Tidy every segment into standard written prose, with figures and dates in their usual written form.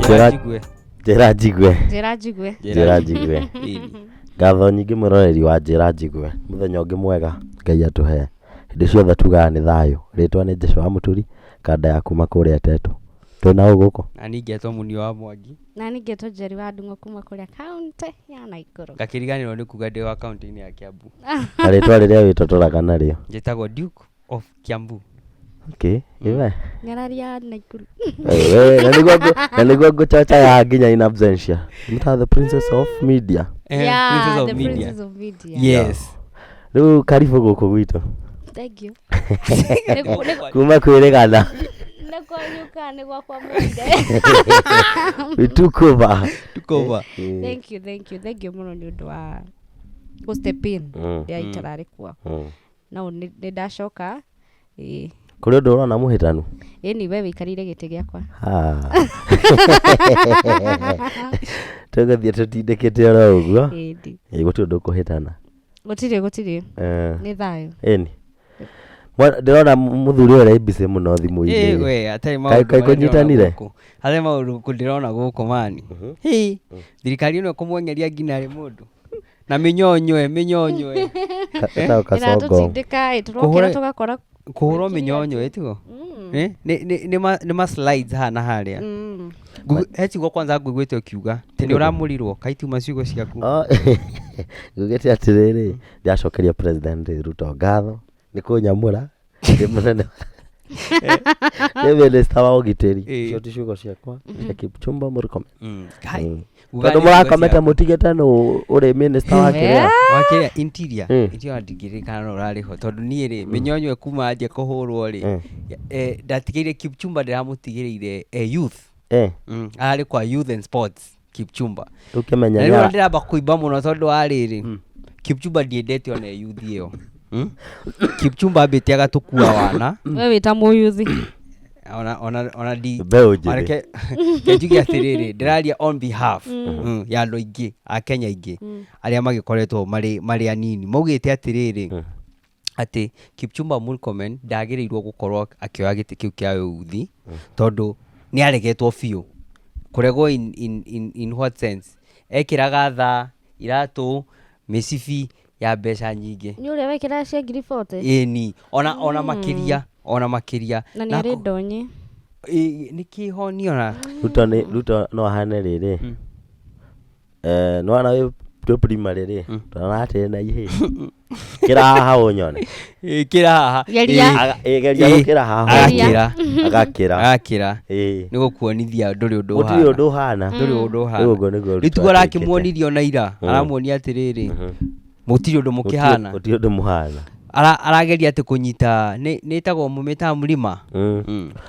Njĩra- Njigue. Njĩra njigue. Njĩra njigue. Njĩra njigue. Ĩni. Ngatho nyingĩ mwĩroreri wa Njĩra njigue. Mũthenya ũngĩ mwega Ngai atũhe. Hĩndĩ ciothe tugaga nĩ thayũ. Rĩtwa nĩ Joshua wa Mũturi, kanda ya kuma kũrĩa Tetu. Twĩna ũ gũkũ? Na niĩ ngetwo Munio wa Mwangi. Na niĩ ngetwo Njeri wa Ndung'u kuma kũrĩa kaunti ya Naikuru. Ngakĩriganĩrwo nĩ kuga ndĩ wa kaunti-inĩ ya Kiambu. Na rĩtwa rĩrĩa wĩtotoraga narĩo. Njĩtagwo Duke of Kiambu. Okay, iwe. Nyararia Naikuru. Eh, na nĩguo na nĩguo ngũchocha ya nginya in absentia. Nĩta the princess of media. Yeah, Princess of the Media. Princess of Media. Yes. Rĩu karibu gũkũ gwitũ. Thank you. Kuma kwĩrĩgana. Nĩ kwanyuka nĩ gwakwa mwende. We took over. Took over. Thank you, thank you, thank you mũno nĩ ũndũ wa gũ step in rĩrĩa itararĩ kuo. No nĩ ndacoka ĩĩ. Kũrĩ ũndũ ũrona mũhĩtanu? Ĩni we wĩikarĩire gĩtĩ gĩakwa. Ah. Tũgũthiĩ tũtindĩkĩte oro ũguo. Ĩndi. Ĩ, gũtirĩ ũndũ ũkũhĩtana. Gũtirĩ gũtirĩ. Eh, Nĩ thayũ. ĩni. Ndĩrona mũthuri ũyũ arĩ busy mũno Ĩ, thimũ-inĩ. we, hatarĩ Kaĩ- maũndũ kaĩ marĩa ndĩrona kũnyitanire? gũkũ. Hatarĩ maũndũ kũ ndĩrona gũkũ mani. Hĩ, thirikari ĩno ĩkũmwengeria nginya rĩ mũndũ. Na mĩnyonywe, mĩnyonywe. Etagwo Kasongo. Ĩratũtindĩka ĩ tũrokĩra Kũhũra- tũgakora Kũhũrwo mĩnyonyo ĩtiguo? Eh, nĩ ma slides haha na harĩa. He ciugo kwanza ngũiguĩte ũkiuga atĩ nĩ ũramũrirwo kaitiuma ciugo ciaku. Oh, ngugĩte atĩrĩrĩ, ndĩracokeria President Ruto ngatho nĩ kũnyamũra ndĩ mũnene ndĩ minister wa ũgitĩri. Ĩ. Icio ti ciugo ciakwa cia Kipchumba Murkomen. Kai, uga Tondũ nĩ ciugo mũrakomete ciaku. mũtigĩte nũ ũrĩ minister wa kĩrĩa. Wa kĩrĩa interior interior ndingĩririkana no ũrarĩ ho tondũ niĩ rĩ mĩnyonyo kuma anjia kũhũrwo rĩ ndatigĩire Kipchumba ndĩramũtigĩrĩire youth. Ararĩ kwa youth and sports Kipchumba. Rĩu kĩmenya Na nĩ rĩu ara- ndĩramba kũimba mũno tondũ wa rĩrĩ Kipchumba ndiendete ona youth ĩyo. Kipchumba ambĩte agatũkua wana We wĩ ta mũyuthi. ona ndi Mbeũ njĩthĩ. Reke njuge atĩrĩrĩ ndĩraria on behalf ya andũ aingĩ a Kenya aingĩ arĩa magĩkoretwo marĩ anini maugĩte atĩrĩrĩ atĩ Kipchumba Murkomen ndagĩrĩirwo gũkorwo akĩoya gĩtĩ kĩu kĩa ũyuthi tondũ nĩ aregetwo biũ. Kũregwo in what sense? Ekĩraga thaa, iratũ, mĩcibi ya mbeca nyingĩ. Nĩ ũrĩa wekĩraga cia ngiri 40? Ĩni, ona makĩria, ona makĩria. Na nĩ arĩ ndonyi. Nĩ kĩhoni ona. Ruto nĩ Ruto no ahane rĩrĩ. Eh, nĩ wona wĩ primary rĩ, tũraratĩre na ihĩ. Kĩra haha ũnyone. Ĩ, kĩra haha. Geria. Ĩ, Ĩ, geria ĩ, gũkĩra haha. Agakĩra. Agakĩra. Agakĩra. Ĩ. Nĩ gũkuonithia ndũrĩ ũndũ Gũtirĩ ũndũ ũhana. Ndũrĩ ũndũ ũhana. Rĩu ũguo nĩguo Rĩu Ruto tiguo atuĩkĩte. arakĩmuonirie ona ira. Aramuonia atĩrĩrĩ, mũtirĩ ũndũ mũkĩhana. Gũtirĩ ũndũ mũhana. Arageria atĩ kũnyita, nĩ ĩtagwo mũmĩtaga mũrima.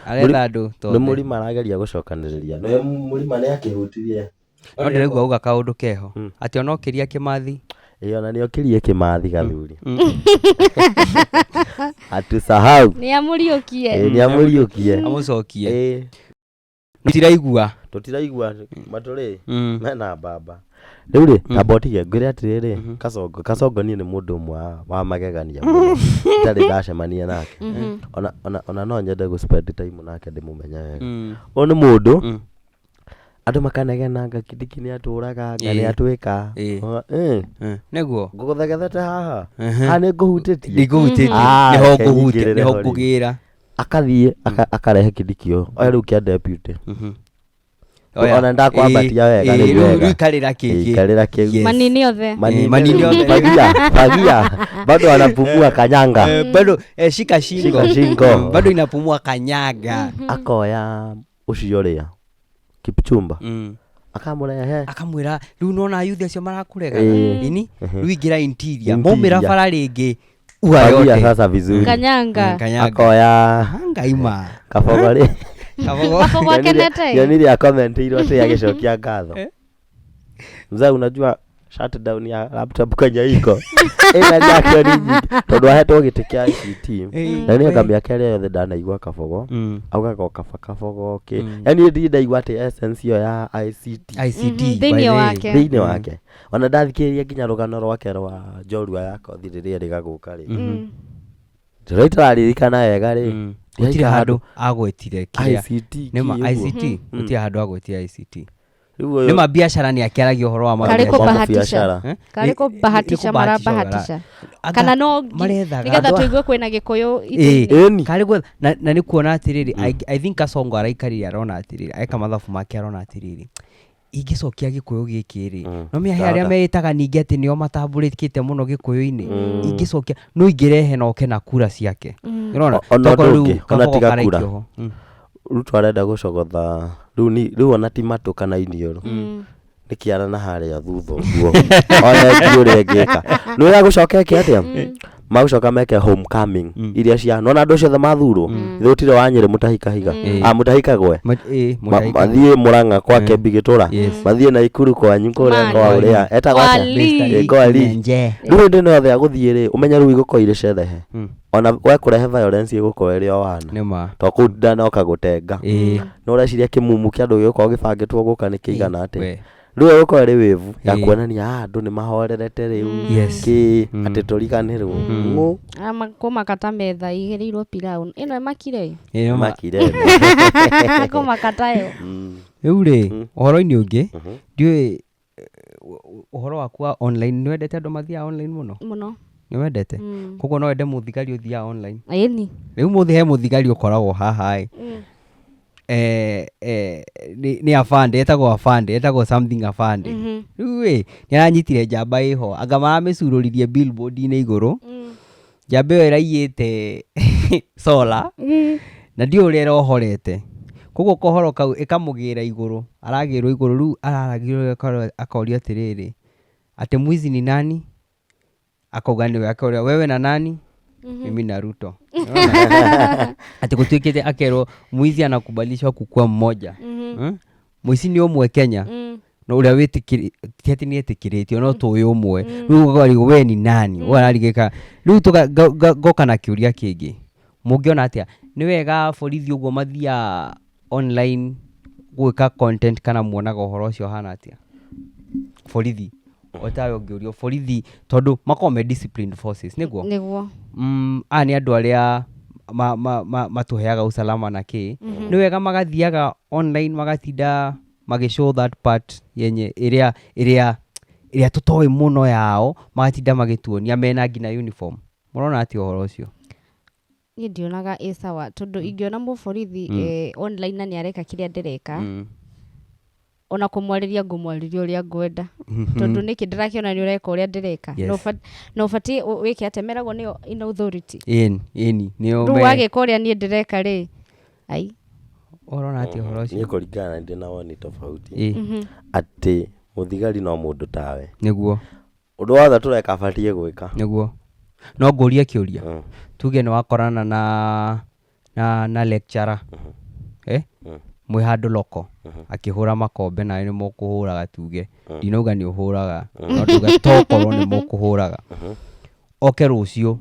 Aretha andũ Nĩ mũrima arageria gũcokanĩrĩria. Nĩ mũrima nĩ akĩhutirie. No ndĩraigua auga kaũndũ keho. Atĩ ona okĩria Kĩmathi. Ĩ, ona nĩ okĩrie Kĩmathi gathuri. Atusahau. Nĩ amũriũkie. Ĩ, nĩ amũriũkie. Amũcokie. Ĩ. Tũtiraigua. Tũtiraigua matũrĩ mena mbamba. Rĩu rĩ, tamba ũtige ngwĩre atĩrĩrĩ, Kasongo, Kasongo niĩ nĩ mũndũ ũmwe wa magegania mũno. Itarĩ ndacemania nake. Ona no nyende gũ spend time nake ndĩmũmenye wega. Ũyũ nĩ mũndũ andũ makanegenanga Kindiki nĩ atũraga, nga nĩ atwĩka. Nĩguo. Ngũgũthegethete haha. Haha nĩ ngũhutĩtie. Ndikũhutĩtie. Ah, Nĩho reke ngũhutia, nyingĩrĩre nĩho ho rĩu. ngũgĩra. Akathiĩ akarehe Kindiki ũyũ. Oya rĩu kĩa deputy. Ona ndakwambatia wega rĩu wega. Rĩu ikarĩra kĩngĩ. Ikarĩra kĩu. Yes. Manini othe. Manini Manini othe. Fagia, fagia. Bado anapumua kanyanga. Bado shika shingo. Shika shingo. Bado inapumua kanyaga. Akoya ũcio ũrĩa Kipchumba. Akamũrehe. Akamwĩra rĩu nona youth acio marakũrega. Ini rĩu ingĩra interior. Interior. Maumĩra bara rĩngĩ. Ua Fagia yote. sasa vizuri. Kanyanga. Kanyaga. Akoya Ngaima. Kabogo rĩ. Kabogo. Kabogo akenete. Nyonire akomenteirwo atĩ agĩcokia ngatho. Mzee unajua shutdown ya laptop kwenye iko ĩna reaction nyingĩ tondũ ahetwo gĩtĩ kĩa ICT na niĩ anga mĩaka ĩrĩa yothe ndanaigua Kabogo augaga o kaba Kabogo kĩ yani niĩ ndirĩ ndaigua atĩ essence ĩyo ya ICT ICT Mhm, by thĩinĩ the way. wake. thĩinĩ wake ona ndathikĩrĩria nginya rũgano rwake rwa njorua ya kothi rĩrĩa ĩrĩga gũka rĩ. Ndĩrona itararirikana wega rĩ. Gũtirĩ Ndĩraikara handũ agwetire kĩrĩa ICT nĩma kĩ ũguo. ICT, gũtirĩ handũ agwetire ICT. Rĩu ũyũ Nĩma biacara nĩ akĩaragia ũhoro wa Karĩ mabiacara. wa kũbahatisha. mabiacara. Eh? Karĩ Nĩ- kũbahatisha nĩ kũbahatisha marabahatisha. Anga Kana no marethaga nĩgetha Andũ a- tũigue kwĩna gĩkũyũ Ĩĩ. itĩ-inĩ. Ĩni. Karĩ gwetha na nĩ kuona atĩrĩrĩ, I think Kasongo araikarire arona atĩrĩrĩ, eka mathabu make arona atĩrĩrĩ, ingĩcokia gĩkũyũ gĩkĩ rĩ, no mĩa he arĩa Ndahota. meĩtaga ningĩ atĩ nĩo matambũrĩkĩte mũno gĩkũyũ-inĩ, ingĩcokia no ingĩrehe na oke na kura ciake. Ũrona? Ona Tokorwo ũndũ rĩu ũngĩ, ona Kabogo tiga karaikio kura. ho. Ruto arenda gũcogotha rĩu ni rĩu ona ti matũ kana iniũrũ nĩ kĩara na harĩa thutha ũguo one ngi ũrĩa ĩngĩka nĩ ũrĩa gũcoka eke atĩa magũcoka meke homecoming iria cia nona andũ acio othe mathurwo ithe gũtirĩ wa Nyĩrĩ mũtahikahiga ah mũtahikagwe Ĩĩ, mũtahika- mathiĩ Mũrang'a kwa Kembi Gĩtũra Yes. mathiĩ Naikuru kwanyu kũrĩa Man. kwa ũrĩa etagwo atĩa Kwa Mr. Lee. Ĩ, kwa Lee. Nyenje. Rĩu hĩndĩ ĩno yothe ya gũthiĩ rĩ ũmenye rĩu igũkorwo irĩ cerehe ona we kũrehe violence ĩgũkorwo ĩrĩ o wana Nĩ ma. to kũu ndanoka gũtenga Ĩĩ. no ũreciria kĩmumu kĩa andũ gĩgũkorwo gĩbangĩtwo gũka nĩ kĩigana atĩa We. rĩu ĩgũkorwo ĩrĩ wĩvu ya Ĩĩ. kuonania "Ah, andũ nĩ mahorerete rĩu Yes. kĩ atĩ tũriganĩrwo ng'ũ Kũmakata metha igĩrĩirwo pilau ĩno ĩmakire Ĩĩ, nĩ ma. makire kũmakata yo Rĩu rĩ, ũhoro-inĩ ũngĩ, ndiũĩ ũhoro waku wa online, nĩ wendete andũ mathiaga online mũno? Mũno. Nĩ wendete? Koguo no wende mũthigari ũthiaga online? Ĩni. Rĩu mũthĩ he mũthigari ũkoragwo haha ĩ, nĩ afande, etagwo afande, etagwo something afande. Rĩu ĩ, nĩ aranyitire njamba ĩho, anga maramĩcurũririe billboard-inĩ igũrũ, njamba ĩyo ĩraiyĩte solar, na ndiũĩ ũrĩa ĩrohorete. Koguo kohoro kau ĩkamũgĩra igũrũ, aragĩrwo igũrũ, rĩu araragĩrwo akorio atĩrĩrĩ, atĩ mwizi ni nani? Akauga nĩwe, akoria wewe na nani? Mimi na Ruto. Atĩ gũtuĩkĩte akerwo mwizi anakubalishwa kukua mmoja. Mũici nĩ ũmwe Kenya. No ũrĩa wĩtĩkĩrĩ ti atĩ nĩ etĩkĩrĩtio no tũĩ ũmwe. Rĩu ũkarigwo we ni nani? Ũrarigĩka. Rĩu ngoka na kĩũria kĩngĩ. Mũngĩona atĩa? Nĩ wega borithi ũguo mathiaga online gwĩka content kana muonaga ũhoro ũcio ũhana atĩa? Borithi. O tawe ũngĩũrio borithi tondũ makoragwo me disciplined forces nĩguo? Nĩguo. Aya nĩ andũ arĩa matũheaga usalama na kĩ. Nĩ wega magathiaga online magatinda magĩ show that part yenye ĩrĩa ĩrĩa ĩrĩa tũtoĩ mũno yao, magatinda magĩtuonia mena nginya uniform. Mũrona atĩa ũhoro ũcio? Niĩ ndionaga ĩ sawa tondũ ingĩona mũborithi online na nĩ areka kĩrĩa ndĩreka, ona kũmwarĩria ngũmwarĩria ũrĩa ngwenda tondũ nĩkĩ ndĩrakĩona nĩ ũreka ũrĩa ndĩreka. Na ũbatiĩ wĩke atĩa? Meragwo nĩyo ina authority. Ĩni, ĩni, nĩo. Rĩu wagĩka ũrĩa niĩ ndĩreka rĩ, ai. Ũrona atĩa ũhoro Niĩ ũcio? kũringana na ndĩ na woni tofauti atĩ mũthigari no mũndũ tawe. Ũndũ wothe tũreka abatiĩ gwĩka. Nĩguo. No ngũrie kĩũria. Tuge nĩ wakorana na lecturer, eh? Mwĩ handũ loko akĩhũra makombe nawe nĩ mũkũhũraga, tuge ndinauga nĩ ũhũraga, no tuge tokorwo nĩ mũkũhũraga, oke rũciũ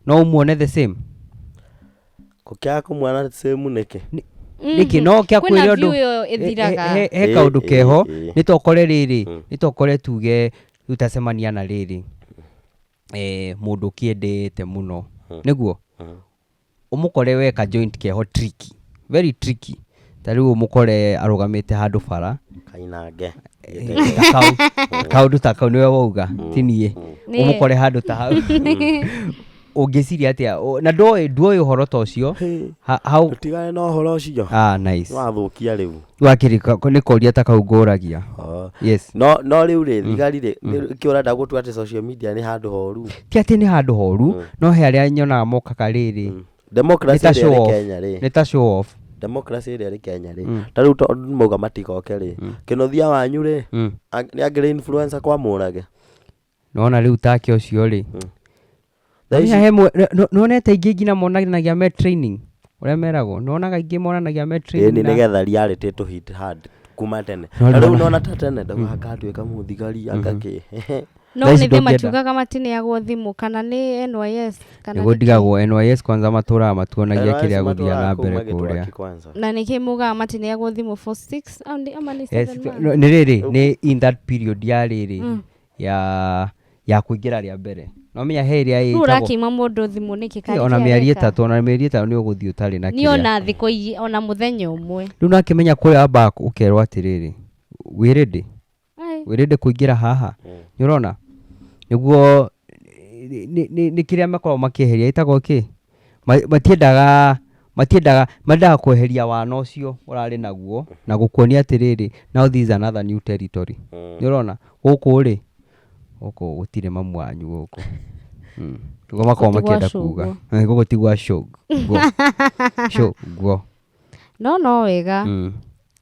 no ũmuone the same? Gũkĩaga kũmuona same nĩkĩ? Nĩkĩ no kĩa Kwĩna kwĩre view ũndũ ĩyo ĩthiraga. He kaũndũ keho. Nĩ tokore rĩrĩ, nĩ tokore tuge rĩu tacemania na rĩrĩ mũndũ ũkĩendete mũno nĩguo ũmũkore weka joint keho tricky, very tricky, ta rĩu ũmũkore arũgamĩte handũ bara Kainange. Ta kau kaũndũ ta kau nĩwe wauga ti niĩ. Niĩ. Ũmũkore handũ ta hau ũngĩciria atĩa? Na ndoĩ ũhoro ta ũcio. How Tũtigane na ũhoro ũcio. Ah, nice. Wathũkia rĩu. Wakĩrĩ nĩ koria ta kau ngũragia. Oh. Yes. No rĩu rĩ, thigari rĩ nĩkĩ ũrenda gũtua atĩ social media nĩ handũ horu? Ti atĩ nĩ handũ horu, no he arĩa nyonaga mokaga rĩrĩ nĩ Democracy ta ĩrĩa show ĩrĩ off. Kenya rĩ, Nĩ ta show off. Democracy ĩrĩa ĩrĩ Kenya rĩ, ta rĩu tondũ mauga matigoke rĩ, kĩnuthia wanyu rĩ, nĩ angĩrĩ influencer kwa Mũrage? Nona rĩu take ũcio rĩ. Thaa ici He nĩwonete aingĩ nginya monanagia me training ũrĩa meragwo, nĩwonaga aingĩ monanagia me training Ĩni, nĩgetha reality to hit hard kuma tene. No Ta rĩu rĩu nona ta tene ndauga ngatuĩka mũthigari angakĩ. No Thaa ici nĩ thĩ ndũngĩenda. matiugaga matineagwo thimũ kana nĩ NYS kana Nĩguo nĩkĩ? ndigagwo NYS kwanza matũraga matuonagia NYS kĩrĩa gũthiaga matũraga na kũu mbere magĩtwaki kũrĩa. kwanza. Na nĩkĩ mugaga matineagwo thimũ for six au ama nĩ Yes, 7 months? no, nĩ rĩrĩ nĩ in that period ya rĩrĩ ya kũingĩra rĩa mbere. No menya he ĩrĩa Rĩu ĩtagwo ũrakĩima mũndũ thimũ nĩkĩ Ĩ, ona mĩeri 3, ona mĩeri 5 nĩ ũgũthiĩ ũtarĩ na Niĩ kĩrĩa. ona thikũ ona mũthenya ũmwe. Rĩu nakĩmenya kũrĩa wambaga ũkerwo atĩrĩrĩ, wĩ ready? Ai. Wĩ ready kũingĩra haha? Nĩ ũrona? Nĩguo nĩ kĩrĩa makoragwo makĩeheria ĩtagwo kĩ? Matiendaga mendaga kweheria wana ũcio ũrarĩ naguo na gũkuonia atĩrĩrĩ, now this is another new territory. Nĩ ũrona? Gũkũ rĩ, gũkũ gũtirĩ mamu wanyu gũkũ. Nĩguo makoragwo Gũkũ ti gwa makĩenda kuga. cũguo. Gũkũ ti gwa cũguo. Cũguo. No wega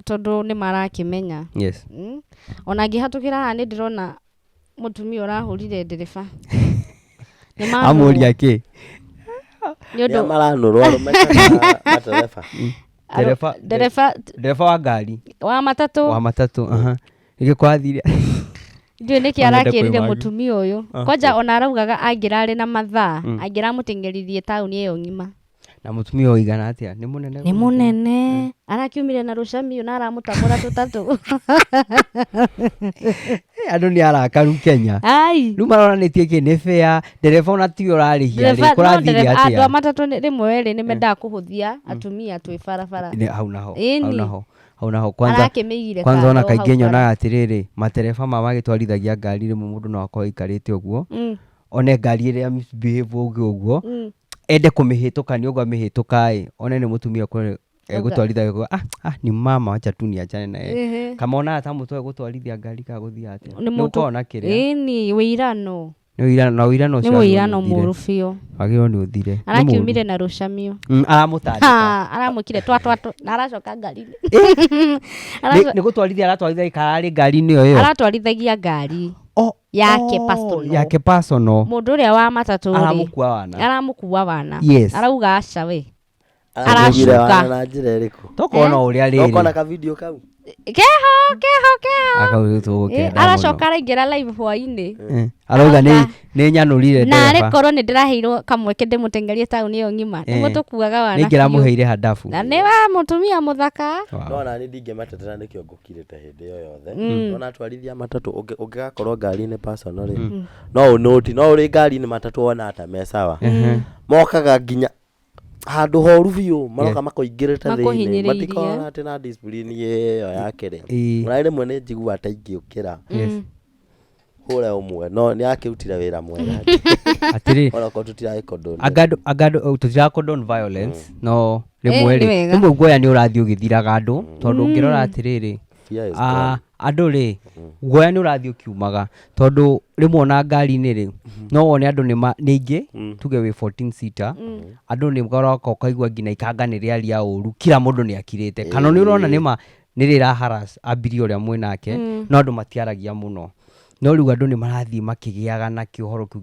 tondũ nĩ marakĩmenya. Yes. Ona ngĩhatũkĩra haha nĩ ndĩrona mũtumia ũrahũrire ndereba. Nĩ Amũria kĩ? Nĩ ũndũ Nĩa maranũrwo arũme kana matereba? Ndereba- Ndereba ndereba wa ngari. Wa matatũ. Wa matatũ, aha. Nĩkĩo kwathire. Ndiũĩ nĩkĩ Ona arakĩrire ndekũimagia. mũtumia ũyũ. Kwanja ona araugaga angĩrarĩ na mathaa, angĩramũteng'eririe taũni ĩyo ng'ima. Na mũtumia ũyũ aigana atĩa? Nĩ mũnene? Nĩ mũnene. Arakiumire na rũcamiũ na aramũtambũra tũtatũ. Andũ nĩ arakaru Kenya. Ai. Rĩu maronanĩtie kĩ nĩ fair, ndereba ona tiwe ũrarĩhia rĩ, Ndereba, no kũrathire ndereba, atĩa? andũ a matatũ rĩmwe rĩ, nĩ mendaga kũhũthia atumia twĩ barabara. Nĩ, hau naho, Ĩni. hau naho, hau naho. Kwanza, Arakĩmĩigire kwanza ona kando hau kaingĩ bara. nyonaga atĩrĩrĩ, matereba ma magĩtwarithagia ngari rĩmwe mũndũ no akorwo aikarĩte ũguo, one ngari ĩrĩa misbehave ũguo ũguo, ende kũmĩhĩtũka nĩ ũguo amĩhĩtũka ĩ, one nĩ mũtumia egũtwarithagia ũguo, ni mama wacha tu niachane na yeye. Kama onaga ta mũtwe gũtwarithia ngari kana gũthiĩ atĩa? Nĩ Nĩ mũndũ- ũkoragwo na kĩrĩa. Ĩni, wĩirano. Nĩ ũirano, na ũirano Nĩ ũcio wagĩrĩirwo wĩirano nĩ ũthire. mũũru biũ. Wagĩrĩirwo nĩ ũthire. Nĩ mũũru. Arakiumire na rũcamio. Aramũtandĩka. Ha, aramwĩkire twa, twa, twa, na aracoka ngari-inĩ. Nĩ gũtwarithia aratwarithia kararĩ ngari-inĩ ĩyo ĩyo. Aratwarithagia ngari. Yake personal. Yake personal. Mũndũ ũrĩa wa matatũ rĩ, Aramũkua wana. Aramũkua wana. Yes. Arauga aca we. Aramũkuire Aracuka. wana na njĩra ĩrĩkũ? Tokorwo no ũrĩa rĩrĩ. Tokona ka video kau? Keho, keho, keho. Akau rĩu tũgũkenda mũno. Aracoka araingĩra live hwainĩ. Arauga Arauga nĩ nyanũrire Na ndereba. arĩ korwo nĩ ndĩraheirwo kamweke ndĩmũteng'erie taũni ĩyo ng'ima. Nĩguo tũkuaga wana Nĩ ingĩramũheire handabu. Na nĩ wa mũtumia mũthaka. Wow. No ona niĩ ndingĩmatetera nĩkĩo ngũkirĩte hĩndĩ ĩyo yothe. Ona atwarithia matatũ ũngĩgakorwo ngari-inĩ personal rĩ, no ũnũti, no ũrĩ ngari-inĩ matatũ wona ta me sawa. Mokaga nginya handũ horu biũ, maroka makoingĩrĩte thĩinĩ, Makũhinyĩrĩirie. matikoragwo atĩ na discipline ĩyo yake rĩ. Ona rĩmwe nĩ njiguaga ta ingĩũkĩra. Hũre ũmwe, no nĩ akĩrutire wĩra mwega. Atĩrĩ. Ona korwo tũtiragĩkondone. Anga andũ, anga andũ, oh, tũtira condone violence, no rĩmwe Nĩ rĩ, wega. rĩmwe guoya nĩ ũrathiĩ ũgĩthiraga andũ, tondũ ũngĩrora atĩrĩrĩ, Fear is gone. andũ rĩ, guoya nĩ ũrathiĩ ũkiumaga, tondũ rĩmwe ona ngari-inĩ rĩ, no wone andũ nĩ aingĩ, tuge wĩ 14 seater, andũ nĩ maroka ũkaigua nginya ikanga nĩ rĩaria ũru, kila mũndũ nĩ akirĩte. Kana nĩ ũrona nĩ ma nĩ rĩra harass abiria ũrĩa mwĩnake, no andũ matiaragia mũno. No rĩu andũ nĩ marathiĩ makĩgĩaga na kĩũhoro kĩu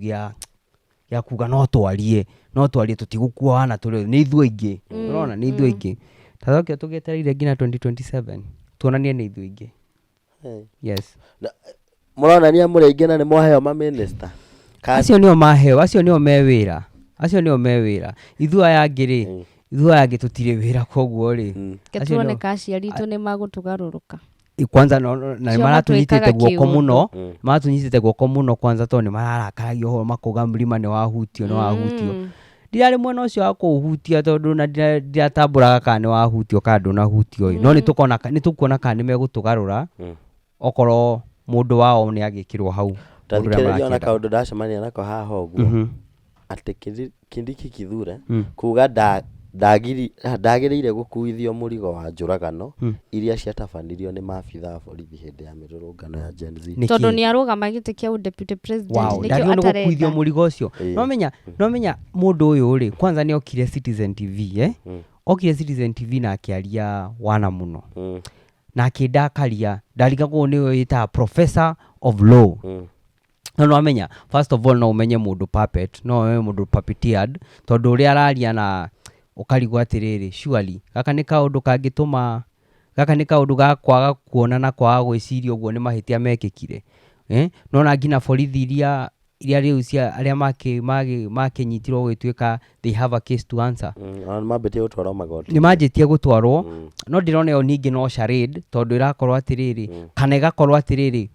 gĩa kuga no twarie, no twarie tũtigũkua wana tũrĩ othe, nĩ ithuĩ aingĩ. Ũrona, nĩ ithuĩ aingĩ. Ta tokĩo tũgĩetereire nginya 2027, tuonanie nĩ ithuĩ aingĩ. Yes. Na, mũronania mũrĩ aingĩ na nĩ mwaheo ma minister? Ka- Acio nĩo maheo, acio nĩo me wĩra. Acio nĩo me wĩra. Ithuĩ aya angĩ rĩ, ithuĩ aya angĩ tũtirĩ wĩra koguo rĩ. Ke Acio tuone nĩo- ka aciari aitũ nĩ magũtũgarũrũka. Kwanza no, no, na Cio nĩ maratũnyitĩte matwĩkaga guoko kĩũndũ. mũno, maratũnyitĩte guoko mũno kwanza tondũ nĩ mararakaragia ũhoro makauga mlima nĩ wahutio, nĩ wahutio. Ndirarĩ mwena ũcio wa kũũhutia tondũ na ndiratambũraga kana nĩ wahutio kana ndũnahutio ĩ. No nĩ tũkuona kana nĩ megũtũgarũra, okorwo mũndũ wao nĩ agĩkĩrwo hau, mũndũ ũrĩa Tathikĩrĩria ona marakĩenda. kaũndũ ndacemania nako haha ũguo. Atĩ Kindiki Kithure kuga ndagĩrĩire gũkuithio mũrigo wa njũragano iria ciatabanirio nĩ maabitha a borithi hĩndĩ ya mĩrũrũngano ya Gen Z. Nĩkĩ? Tondũ nĩ arũgama gĩtĩ kĩa deputy president, Wow, nĩkĩo ndagĩrĩirwo nĩ gũkuithio atarenda. mũrigo ũcio. No menya mũndũ ũyũ rĩ, kwanza nĩ okire Citizen TV, Okire Citizen TV na akĩaria wana mũno. Na akĩndakaria, ndarigagwo nĩwe wĩtaga Professor of Law. No nĩwamenya, first of all no ũmenye mũndũ puppet, no ũmenye mũndũ puppeteered, tondũ ũrĩa araria na ũkarigwo atĩrĩrĩ, surely, gaka nĩ kaũndũ kangĩtũma, gaka nĩ kaũndũ ga kwaga kuona na kwaga gwĩciria ũguo nĩ mahĩtia mekĩkire. Nona nginya borithi iria rĩu cia arĩa makĩnyitirwo gũgĩtuĩka they have a case to answer. Ona nĩ mambĩtie gũtwarwo magoti. Nĩ manjĩtie gũtwarwo, no ndĩrona ĩyo ningĩ no charade, tondũ ĩrakorwo atĩrĩrĩ, kana ĩgakorwo atĩrĩrĩ,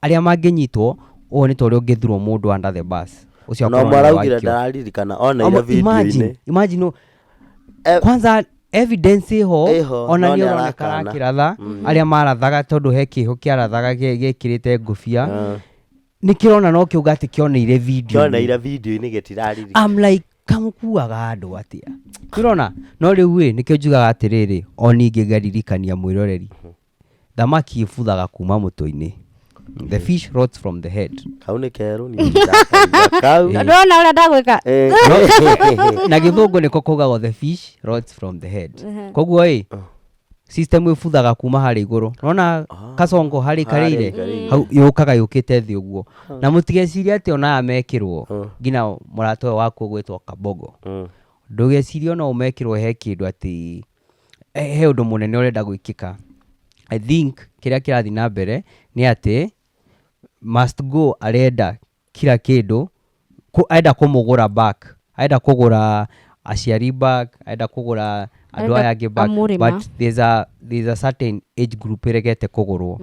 arĩa mangĩnyitwo, ũũ nĩ ta ũrĩa ũngĩthurwo mũndũ under the bus. Ũcio No akorwo nĩwe mwaraugire waikio. ndararirikana oneire Amo- imagine video-inĩ. imagine kwanza evidence ĩho Ĩho, ona no nĩ nĩ ũroneka arakana. arakĩratha arĩa marathaga tondũ he kĩho kĩarathaga gĩkĩrĩte ngũbia Ah. nĩ kĩrona no kĩuga atĩ kĩoneire video Kĩoneire video-inĩ gĩtiraririkana. I'm like kamũkuaga andũ atĩa kĩrona no rĩu ĩ nĩkĩo njugaga atĩrĩrĩ o ningĩ ngaririkania mwĩroreri thamaki ĩbuthaga kuma mũtwe-inĩ, the fish rots from the head. Kau nĩ kerũ niĩ ndakaigua kau. Ndona ũrĩa ndagwĩka. Na gĩthũngũ nĩko kaugagwo the fish rots from the head. Koguo ĩ system ĩbuthaga kuma harĩa igũrũ, nona kasongo harĩa ikarĩire ikarĩire. hau yũkaga yũkĩte thĩ ũguo, na mũtigecirie atĩ ona aya mekĩrwo nginya mũrata ũyũ waku ũgwĩtwo Kabogo, ndũgecirie ona ũmekĩrwo he kĩndũ atĩ he ũndũ mũnene ũrenda gwĩkĩka. I think kĩrĩa kĩrathiĩ na mbere nĩ atĩ must go arenda kila kĩndũ arenda kũmũgũra back, arenda kũgũra aciari back, arenda kũgũra andũ Arenda aya angĩ back, amũrĩma. But there's a certain age group ĩregete kũgũrwo,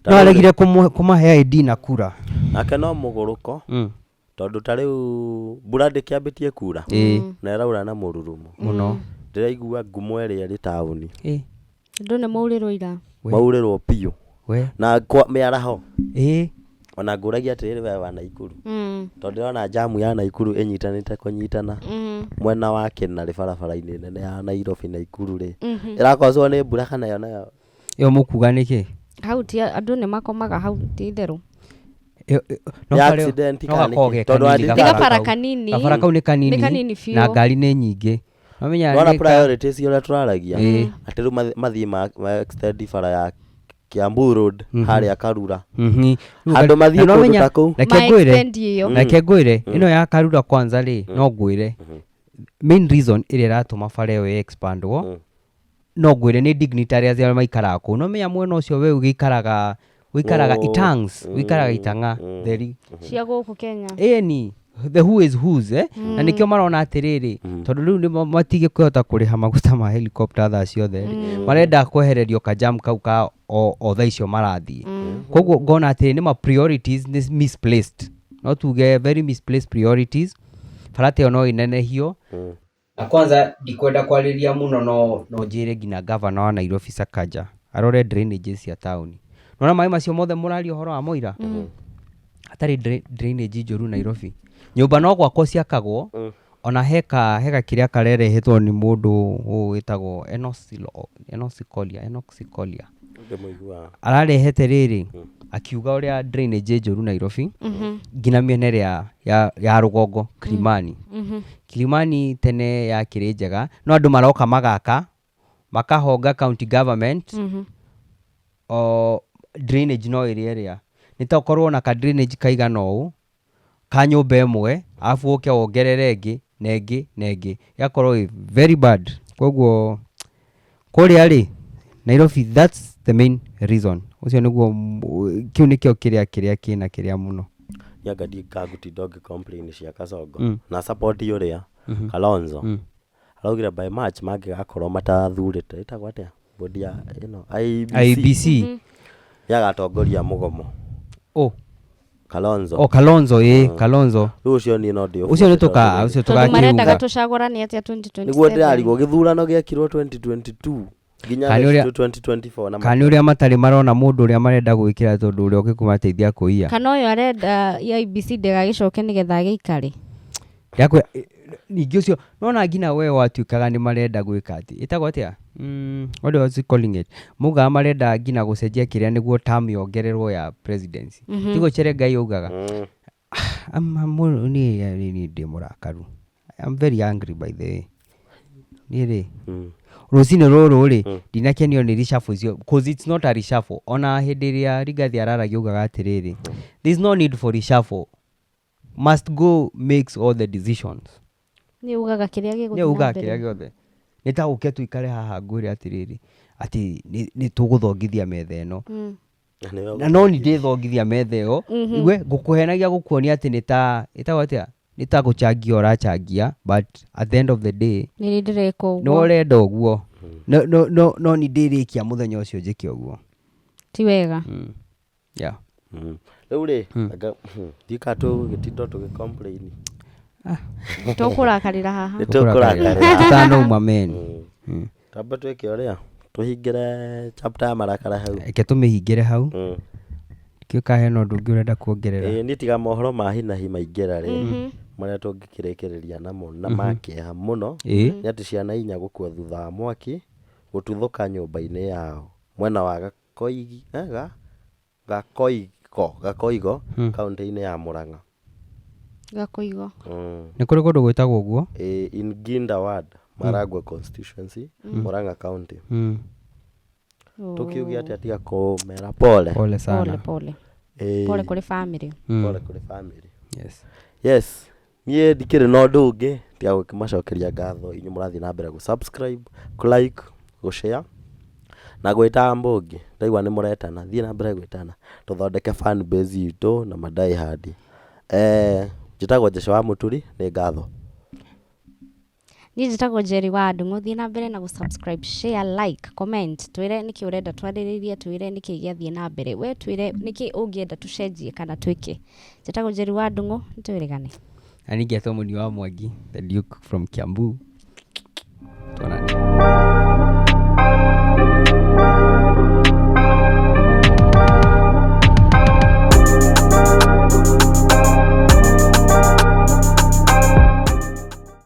no aregire kũmahe ID na kura. Nake no mũgũrũko tondũ ta rĩu mbura ndĩkĩambĩtie kura na ĩraura na mũrurumo. Mũno. Ndĩraigua ngumo ĩrĩa ĩrĩ taũni. Andũ nĩ maurĩrwo ira. Maurĩrwo biũ na kwa mĩaraho. Ona ngũragia atĩrĩrĩ, we wa Naikuru, tondũ ndĩrona jamu ya Naikuru ĩnyitanĩte kũnyitana mwena wa Kĩnarĩ barabara-inĩ nene ya Nairobi Naikuru rĩ, ĩrakozwo nĩ mbura kana yo nayo? Ĩyo mũkuga nĩkĩ? Hau ti andũ nĩ makomaga hau, ti itherũ. No Nĩ accident no kana gakoragwo nĩkĩ? ge Tondũ kanini andĩkaga- Nĩ gabara gabara kau. kanini. Gabara kau nĩ kanini. Nĩ kanini biũ. Na ngari nĩ nyingĩ. Mamenya Nona nĩ priorities ũrĩa tũraragia atĩ rĩu mathiĩ ma extend bara ya Kiambu Road harĩa Karura. Handũ mathiĩ Na no kũndũ menya- ta kũu. Reke ngwĩre, Ma-extend ĩyo. reke ngwĩre ĩno ya Karura kwanza rĩ, no ngwĩre main reason ĩrĩa ĩratũma bara ĩyo expandwo, no ngwĩre nĩ dignitaries arĩa maikaraga kũu. No menya mwena ũcio we ũgĩikaraga ũikaraga itangs ũikaraga itang'a theri. Cia gũkũ Kenya. Ĩni the who is who's, eh? Na nĩkĩo marona atĩrĩrĩ, tondũ rĩu nĩ matigĩkũhota kũrĩha maguta ma helicopter thaa ciothe rĩ, marenda kwehererio kajam kau ka o thaa icio marathiĩ. Koguo ngona atĩrĩ nĩ ma priorities nĩ misplaced, no tuge very misplaced priorities. Bara ta ĩyo no ĩnenehio. Na kwanza ndikwenda kwarĩria mũno, no njĩre nginya gavana wa Nairobi Sakaja arore drainages cia taũni. Nona maĩ macio mothe mũraria ũhoro wa Moira hatarĩ drainage njũru Nairobi, nyũmba no gwakwo ciakagwo. Ona heka kĩrĩa karerehetwo nĩ mũndũ ũyũ wĩtagwo Enos Sikolia, Enoch Sikolia. Ndĩmũiguaga. Ararehete rĩrĩ akiuga ũrĩa drainage njũru Nairobi nginya mĩena ĩrĩa ya rũgongo Kilimani. Kilimani tene yakĩrĩ njega, no andũ maroka magaka makahonga county government o drainage no ĩrĩa ĩrĩa nĩ ta ũkorwo na ka drainage kaigana ũũ ka nyũmba ĩmwe, arabu ũke wongerere ĩngĩ na ĩngĩ na ĩngĩ, ĩgakorwo ĩ very bad. Koguo kũrĩa rĩ Nairobi, that's the main reason. Ũcio nĩguo kĩu nĩkĩo kĩrĩa kĩna kĩrĩa mũno. Nianga ndingagũtinda ngĩ complain cia Kasongo na support ũrĩa Kalonzo araugire by March mangĩgakorwo matathurĩte, ĩtagwo atĩa bodi ya ĩno, IEBC, IEBC. Nĩagatongoria mũgomo. Oh. Kalonzo. Oh, Kalonzo, ĩ Kalonzo. Rĩu ũcio niĩ no ndĩ Ũcio nĩ tũka ũcio Tondũ marendaga tũgakiuga. tũcagũrane atĩa 2027? Nĩguo ndĩrarigwo gĩthurano gĩekirwo 2022 nginya Kana 2024 na kana nĩ ũrĩa matarĩ marona mũndũ ũrĩa marenda gwĩkĩra, tondũ ũrĩa ũngĩkũmateithia kũiya. Kana ũyũ arenda IEBC ndĩgagĩcoke nĩgetha agĩikare. Ndĩrakwĩra, ningĩ ũcio nona nginya we watuĩkaga nĩ marenda gwĩka atĩ ĩtagwo atĩa, what was he calling it, maugaga marenda nginya gũcenjia kĩrĩa nĩguo term yongererwo ya presidency, tiguo Cherengai augaga? Niĩ ndĩ mũrakaru. I'm very angry, by the way. Niĩ rĩ, rũcinĩ rũrũ rĩ, ndinakenio nĩ reshuffle icio, 'cause it's not a reshuffle. Ona hĩndĩ ĩrĩa Rigathi araragia augaga atĩrĩrĩ, there is no need for reshuffle, must go makes all the decisions. Nĩ ugaga kĩrĩa gĩgũthiĩ Nĩ na ugaga mbere. kĩrĩa gĩothe. Nĩ ta ũke tũikare haha ngwĩre atĩrĩrĩ atĩ nĩ tũgũthongithia metha ĩno, na no ni ndĩthongithia metha ĩyo, igue ngũkũhenagia gũkuonia atĩ nĩ ta ĩtagwo atĩa, nĩ ta gũchangia ũrachangia, but at the end of the day Nĩ niĩ ndĩreka nĩ ũguo. ũrenda ũguo, no ni ndĩrĩkia mũthenya ũcio njĩke ũguo. Ti wega. Yeah. Rĩu rĩ, anga ndiũĩ kana tũgũgĩtinda tũgĩ complain. Tũkũrakarĩra haha. Nĩ tũkũrakarĩra. Tũtanauma men. Twambe twĩke ũrĩa tũhingĩre chapter ya marakara hau. Reke tũmĩhingĩre hau. Kĩo ka hena ũndũ ũngĩ ũrenda kuongerera? Ĩĩ niĩ tiga mohoro ma hi na hi maingĩra rĩ, marĩa tũngĩkĩrĩkĩrĩria namo na ma kĩeha mũno, nĩ atĩ ciana inya gũkua thutha wa mwaki gũtuthũka nyũmba-inĩ yao mwena wa Gakoigi, eh, ga, Gakoigo, Gakoigo, kaunti-inĩ ya Murang'a. Gakoigo. Nĩ kũrĩ kũndũ gwĩtagwo ũguo? Ĩĩ, in Ginda ward, Maragua constituency, Murang'a county. Tũkiuge atĩa tiga kũmera pole. Pole Pole sana. pole. Ĩĩ, Pole kũrĩ family. Pole kũrĩ family. Yes. Yes, niĩ ndikĩrĩ na ũndũ ũngĩ tiga gũkĩmacokeria ngatho inyuĩ mũrathiĩ na mbere gũ subscribe, kũ like, gũ share na gwĩta mbũngi. Ndaigua nĩ mũretana, thiĩ na mbere gwĩtana tũthondeke fan base itũ na ma die hard. Njĩtagwo Jesse wa Mũturi, nĩ ngatho. Niĩ njĩtagwo Jerry wa Ndung'u. Thiĩ na mbere na gũ subscribe, share, like, comment. Twĩre nĩkĩ ũrenda twarĩrĩrie, twĩre nĩkĩ gĩathiĩ na mbere. We twĩre nĩkĩ ũngĩenda tũcenjie kana twĩke. Njĩtagwo Jerry wa Ndung'u, nĩtwĩrĩgane. Na niĩ ngetwo Mũni wa Mwangi, the Duke from Kiambu. Tuonane.